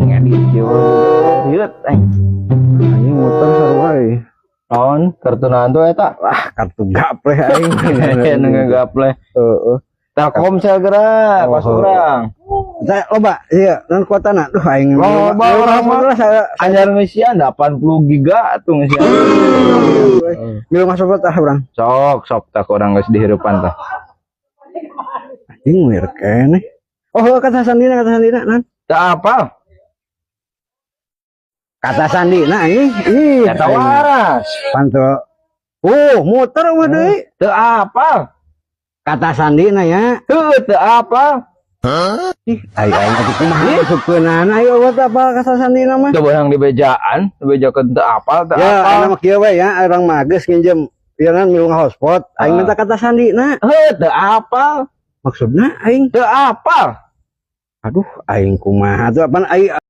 Ngedit kieu. Rieut aing. Anjing, muter sarua euy. Naon kartu naon tuh eta? Wah, kartu gaple aing. Nu ngagaple. Heeh. Telkomsel gerak, Oh, pas urang. Saya loba iya non kuotana. Duh, aing Loba urang mah. Saya Anyar ngeusian 80 giga tuh ngeusian. Milu masuk tah urang. Sok, sok tak urang geus dihirupan tah. Anjing, mir keneh. Oh, heuh, kata sandina nan. Teu apal? Kata sandina anjing. Ih, Eta waras. Panto. Oh, muter mah deui. Teu apal. Kata sandina ya. Heuh, teu apal. Ih, aing aing atuh kumaha masukkeunana ayo buat apa kata sandina mah. Teu beunang dibejaan, dibejakeun teu apal, teu Ya, apal. aing mah kieu we ya, urang mah geus nginjem ieu kan milu hotspot, aing minta kata sandina. Heuh, teu apal. Maksudna aing Teu apal. Aduh, aing kumaha tuh, apaan aing.